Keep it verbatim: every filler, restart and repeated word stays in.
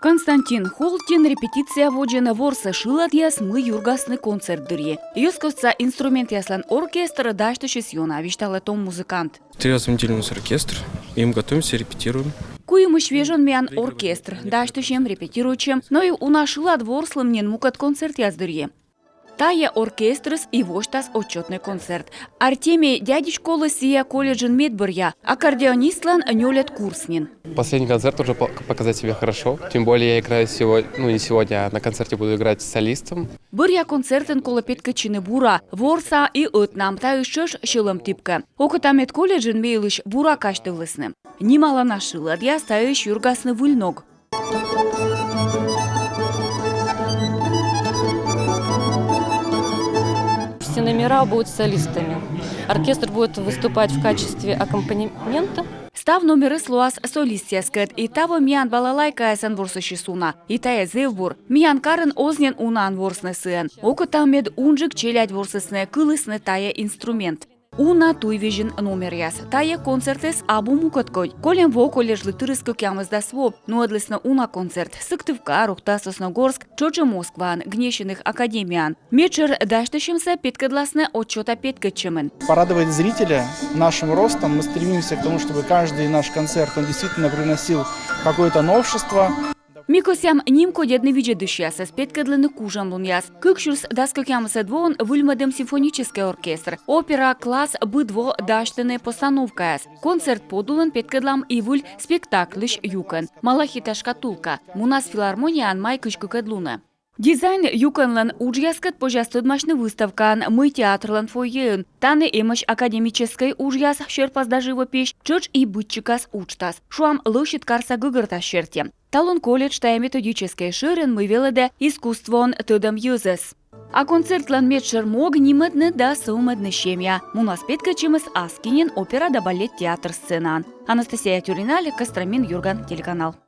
Константин Холтин репетиция водзын ворсӧ шыладъяс, мый юргасны концерт дырйи. Йӧзкостса инструментъяслӧн оркестр дасьтысис ёна, висьталӧ том музыкант. Три раза в неделю у нас оркестр, и мы готовимся, репетируем. Куимысь вежон миян оркестр, дасьтысим, репетируйтчим, но и уна шылад ворслім нин мукӧд концертъяс дырйи. Тайӧ оркестрыс и восьтас отчётнӧй концерт. Артемий Дядечколы сійӧ колледжын медбӧръя, аккордеонистлӧн нёльӧд курс нин. Последний концерт уже по- показать себя хорошо. Тем более я играю сегодня, ну, не сегодня, а на концерте буду играть с солистом. Бӧръя концертын колӧ петкӧдчыны бура, ворса и ӧтнам, таысь тшӧтш сьӧлӧм тіпкӧ. Окота мед колледжын ме йылысь бура казьтывлісны. Нималана шыладъяс таысь юргасны выль ног. Все номера будут солистами. Оркестр будет выступать в качестве аккомпанемента. Став номерыс лоас солистъяскӧд, и таво миян балалайкаясӧн ворсысис уна. И тайӧ зэв бур. Миян карын оз нин унаӧн ворсны сыӧн. Окота мед унджык челядь ворсісны, кылісны тайӧ инструмент. Уна туйвизьын номеръяс. Тайӧ концертыс абу мукӧдкодь. Кольӧм во колледжлы тырис кӧкъямысдас во. Нуӧдлісны уна концерт Сыктывкар, Ухта, Сосногорск, тшӧтш и Москваын, Гнесиных академияын. Медшӧр дасьтысьӧмсӧ петкӧдласны отчёта петкӧдчӧмын. Порадовать зрителя нашим ростом. Мы стремимся к тому, чтобы каждый наш концерт, он действительно приносил какое-то новшество. Ми кӧсъям нимкодьӧдны видзӧдысьясӧс, петкӧдлыны кужанлунъяс. Кык сюрс дас кӧкъямысӧд воын выльмӧдім симфоническӧй оркестр. Опера класс быд во дасьтӧны постановкаяс. Концерт подулын петкӧдлам и выль спектакльысь юкӧн. «Малахитовая шкатулка». Мунас филармонияын май кызь кыкӧд лунӧ. Дизайн юкӧнлӧн уджъяскӧд позяс тӧдмасьны выставкаын, мый театрлӧн фойеын. Тані эмӧсь академическӧй уджъяс, серпас да живопись, тшӧтш и быдсикас уджтас. Шуам, лӧсьыд карса гӧгӧртас серти. Талун колледж тайӧ методическӧй шӧрын, мый велӧдӧ искусствоӧн тӧдӧм йӧзӧс. А концертлӧн медшӧр мог — нимӧдны да сӧвмӧдны семья. Мунас петкӧдчӧмыс аски нин опера да балет театр сценаын. Анастасия Тюрина, Олег Костромин, «Юрган» телеканал.